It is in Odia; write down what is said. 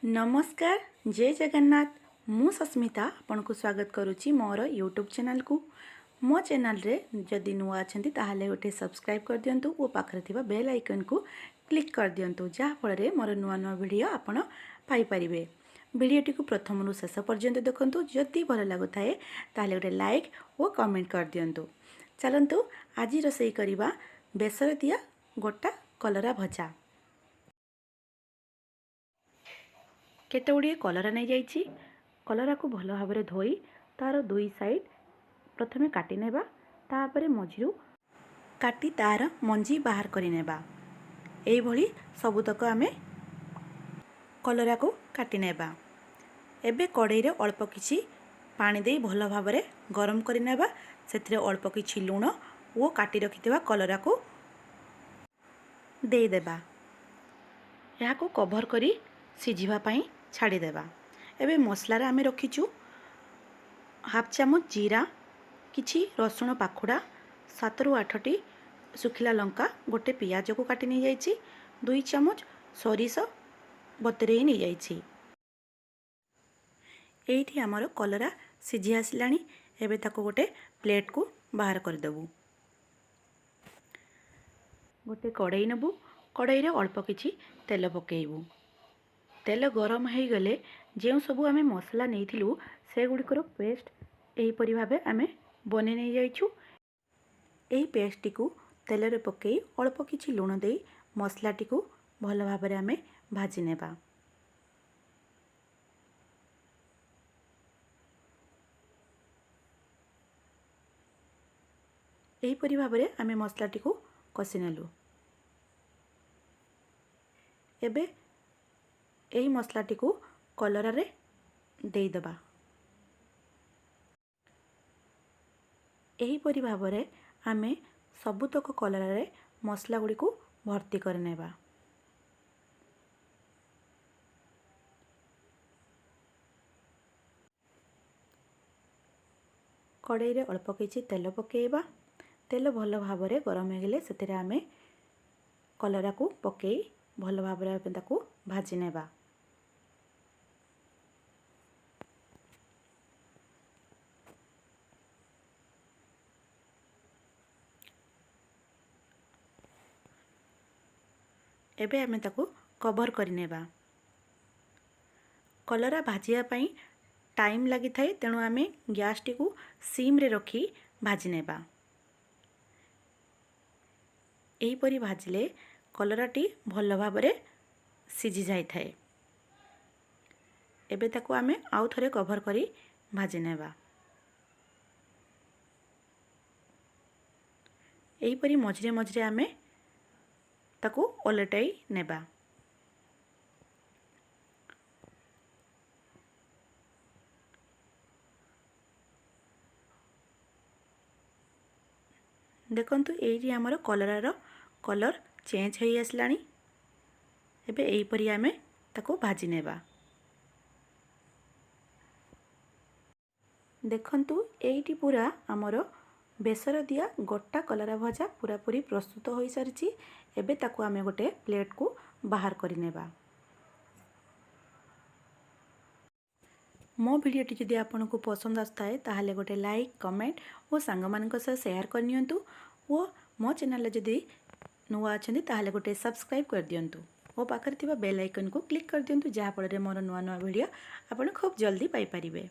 ନମସ୍କାର, ଜୟ ଜଗନ୍ନାଥ। ମୁଁ ସସ୍ମିତା ଆପଣଙ୍କୁ ସ୍ୱାଗତ କରୁଛି ମୋର ୟୁଟ୍ୟୁବ୍ ଚ୍ୟାନେଲକୁ। ମୋ ଚ୍ୟାନେଲରେ ଯଦି ନୂଆ ଅଛନ୍ତି, ତାହେଲେ ଗୋଟେ ସବସ୍କ୍ରାଇବ୍ କରିଦିଅନ୍ତୁ ଓ ପାଖରେ ଥିବା ବେଲ୍ ଆଇକନ୍କୁ କ୍ଲିକ୍ କରିଦିଅନ୍ତୁ, ଯାହାଫଳରେ ମୋର ନୂଆ ନୂଆ ଭିଡ଼ିଓ ଆପଣ ପାଇପାରିବେ। ଭିଡ଼ିଓଟିକୁ ପ୍ରଥମରୁ ଶେଷ ପର୍ଯ୍ୟନ୍ତ ଦେଖନ୍ତୁ। ଯଦି ଭଲ ଲାଗୁଥାଏ, ତାହେଲେ ଗୋଟେ ଲାଇକ୍ ଓ କମେଣ୍ଟ କରିଦିଅନ୍ତୁ। ଚାଲନ୍ତୁ, ଆଜି ରୋଷେଇ କରିବା ବେସର ଦିଆ ଗୋଟା କଲରା ଭଜା। କେତେ ଗୁଡ଼ିଏ କଲରା ନେଇଯାଇଛି। କଲରାକୁ ଭଲ ଭାବରେ ଧୋଇ ତା'ର ଦୁଇ ସାଇଡ଼୍ ପ୍ରଥମେ କାଟି ନେବା। ତାପରେ ମଝିରୁ କାଟି ତା'ର ମଞ୍ଜି ବାହାର କରିନେବା। ଏଇଭଳି ସବୁତକ ଆମେ କଲରାକୁ କାଟି ନେବା। ଏବେ କଡ଼େଇରେ ଅଳ୍ପ କିଛି ପାଣି ଦେଇ ଭଲ ଭାବରେ ଗରମ କରିନେବା। ସେଥିରେ ଅଳ୍ପ କିଛି ଲୁଣ ଓ କାଟି ରଖିଥିବା କଲରାକୁ ଦେଇଦେବା। ଏହାକୁ କଭର୍ କରି ସିଝିବା ପାଇଁ ଛାଡ଼ିଦେବା। ଏବେ ମସଲାରେ ଆମେ ରଖିଛୁ ହାଫ୍ ଚାମଚ ଜିରା, କିଛି ରସୁଣ ପାଖୁଡ଼ା, 7ରୁ 8ଟି ଶୁଖିଲା ଲଙ୍କା, ଗୋଟେ ପିଆଜକୁ କାଟି ନେଇଯାଇଛି, 2 ଚାମଚ ସୋରିଷ ବତୁରେଇ ନେଇଯାଇଛି। ଏଇଠି ଆମର କଲରା ସିଝି ଆସିଲାଣି। ଏବେ ତାକୁ ଗୋଟେ ପ୍ଲେଟ୍କୁ ବାହାର କରିଦେବୁ। ଗୋଟେ କଡ଼େଇ ନେବୁ। କଡ଼େଇରେ ଅଳ୍ପ କିଛି ତେଲ ପକାଇବୁ। ତେଲ ଗରମ ହୋଇଗଲେ ଯେଉଁ ସବୁ ଆମେ ମସଲା ନେଇଥିଲୁ, ସେଗୁଡ଼ିକର ପେଷ୍ଟ ଏହିପରି ଭାବେ ଆମେ ବନେଇ ନେଇଯାଇଛୁ। ଏହି ପେଷ୍ଟଟିକୁ ତେଲରେ ପକାଇ ଅଳ୍ପ କିଛି ଲୁଣ ଦେଇ ମସଲାଟିକୁ ଭଲ ଭାବରେ ଆମେ ଭାଜି ନେବା। ଏହିପରି ଭାବରେ ଆମେ ମସଲାଟିକୁ କଷି ନେଲୁ। ଏବେ ଏହି ମସଲାଟିକୁ କଲରାରେ ଦେଇଦେବା। ଏହିପରି ଭାବରେ ଆମେ ସବୁତକ କଲରାରେ ମସଲା ଗୁଡ଼ିକୁ ଭର୍ତ୍ତି କରିନେବା। କଡ଼େଇରେ ଅଳ୍ପ କିଛି ତେଲ ପକାଇବା। ତେଲ ଭଲ ଭାବରେ ଗରମ ହେଇଗଲେ ସେଥିରେ ଆମେ କଲରାକୁ ପକାଇ ଭଲ ଭାବରେ ଆମେ ତାକୁ ଭାଜି ନେବା। ଏବେ ଆମେ ତାକୁ କଭର୍ କରିନେବା। କଲରା ଭାଜିବା ପାଇଁ ଟାଇମ୍ ଲାଗିଥାଏ, ତେଣୁ ଆମେ ଗ୍ୟାସ୍ଟିକୁ ସିମ୍ରେ ରଖି ଭାଜି ନେବା। ଏହିପରି ଭାଜିଲେ କଲରାଟି ଭଲ ଭାବରେ ସିଝି ଯାଇଥାଏ। ଏବେ ତାକୁ ଆମେ ଆଉ ଥରେ କଭର୍ କରି ଭାଜି ନେବା। ଏହିପରି ମଝିରେ ମଝିରେ ଆମେ ତାକୁ ଓଲଟାଇ ନେବା। ଦେଖନ୍ତୁ, ଏଇଠି ଆମର କଲରାର କଲର୍ ଚେଞ୍ଜ ହେଇ ଆସିଲାଣି। ଏବେ ଏହିପରି ଆମେ ତାକୁ ଭାଜି ନେବା। ଦେଖନ୍ତୁ, ଏଇଠି ପୁରା ଆମର ବେସର ଦିଆ ଗୋଟା କଲରା ଭଜା ପୁରାପୁରି ପ୍ରସ୍ତୁତ ହୋଇସାରିଛି। ଏବେ ତାକୁ ଆମେ ଗୋଟେ ପ୍ଲେଟ୍କୁ ବାହାର କରିନେବା। ମୋ ଭିଡ଼ିଓଟି ଯଦି ଆପଣଙ୍କୁ ପସନ୍ଦ ଆସୁଥାଏ, ତାହେଲେ ଗୋଟେ ଲାଇକ୍, କମେଣ୍ଟ ଓ ସାଙ୍ଗମାନଙ୍କ ସହ ସେୟାର କରିନିଅନ୍ତୁ ଓ ମୋ ଚ୍ୟାନେଲରେ ଯଦି ନୂଆ ଅଛନ୍ତି, ତାହେଲେ ଗୋଟେ ସବସ୍କ୍ରାଇବ୍ କରିଦିଅନ୍ତୁ ଓ ପାଖରେ ଥିବା ବେଲ୍ ଆଇକନ୍କୁ କ୍ଲିକ୍ କରିଦିଅନ୍ତୁ, ଯାହାଫଳରେ ମୋର ନୂଆ ନୂଆ ଭିଡ଼ିଓ ଆପଣ ଖୁବ୍ ଜଲ୍ଦି ପାଇପାରିବେ।